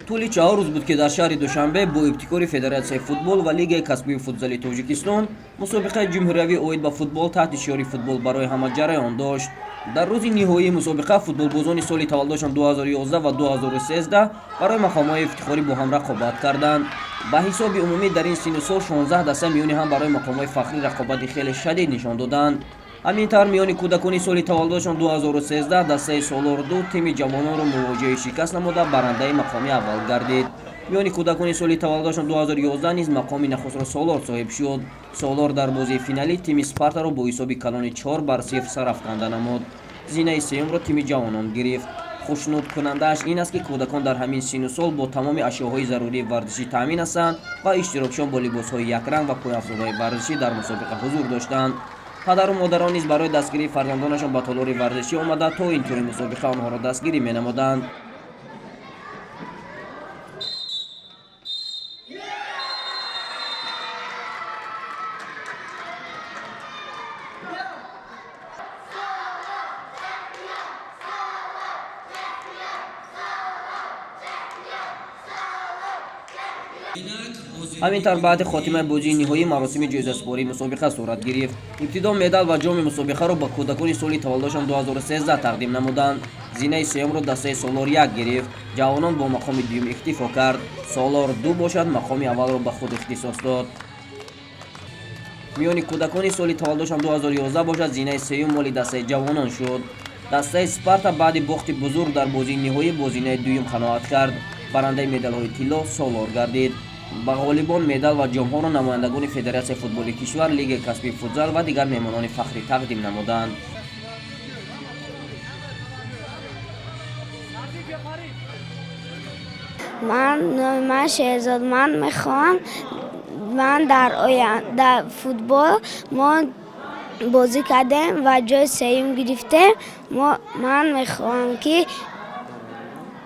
Тӯли 4 рӯз буд, ки дар шаҳри Душанбе бо ибтикори Федератсияи футбол ва Лигаи касбии футзали Тоҷикистон мусобиқаи ҷумҳуриявӣ оид ба футбол таҳти шиори «Футбол барои ҳама» ҷараён дошт. Дар рӯзи ниҳоии мусобиқа футболбозони соли таваллудашон 2011 ва 2013 барои мақомҳои ифтихорӣ бо ҳам рақобат карданд. Ба ҳисоби умумӣ дар ин синну сол 16 даста миёни ҳам барои мақомҳои фахрӣ рақобати хеле шадид нишон доданд. Ҳамин тавр, миёни кӯдакони соли таваллудашон 2013 дастаи Солор 2 тими ҷавононро мувоҷиҳаи шикаст намуда, барандаи мақоми аввал гардид. Миёни кӯдакони соли таваллудашон 2011 низ мақоми нахустро Солор соҳиб шуд. Солор дар бозии финалӣ тими Спартаро бо ҳисоби калони 4 бар 0 сарафканда намуд. Зинаи сеюмро тими ҷавонон гирифт. Хушнудкунандааш ин аст, ки кӯдакон дар ҳамин синну сол бо тамоми ашёҳои зарурии варзишӣ таъмин ҳастанд ва иштирокчиён бо либосҳои якранг ва пойафзолҳои варзишӣ дар мусобиқа ҳузур доштанд. Падару модарон низ барои дастгирии фарзандонашон ба толори варзишӣ омада, то интиҳои мусобиқа онҳоро дастгирӣ менамуданд. Ҳамин тавр, баъди хотимаи бозии ниҳоӣ маросими ҷоизасупории мусобиқа сурат гирифт. Ибтидо медал ва ҷоми мусобиқаро ба кӯдакони соли таваллудашон 2013 тақдим намуданд. Зинаи сеюмро дастаи Солор 1 гирифт. Ҷавонон бо мақоми дуюм иктифо кард. Солор 2 бошад, мақоми аввалро ба худ ихтисос дод. Миёни кӯдакони соли таваллудашон 2011 бошад, зинаи сеюм моли дастаи ҷавонон шуд. Дастаи Спарта баъди бохти бузург дар бозии ниҳоӣ бо зинаи дуюм қаноат кард. Барандаи медалҳои тилло Солор гардид. Ба ғолибон медал ва ҷомҳоро намояндагони Федератсияи футболи кишвар, Лигаи касбии футзал ва дигар меҳмонони фахрӣ тақдим намуданд. Ман, номи ман Шерзод. Ман мехоҳам, ман дар оянда футбол мо бозӣ кардем ва ҷои сеюм гирифтем. Ман мехоҳам, ки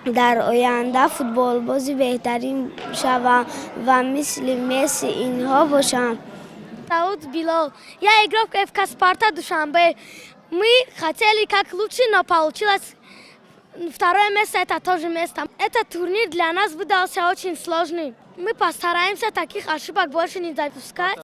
дар оянда футболбози беҳтарин шавам ва мисли Месси инҳо бошам. Зовут Билол. Я игрок ФК «Спарта» Душанбе. Мы хотели как лучше, но получилось второе место, это тоже место. Этот турнир для нас выдался очень сложный. Мы постараемся таких ошибок больше не допускать.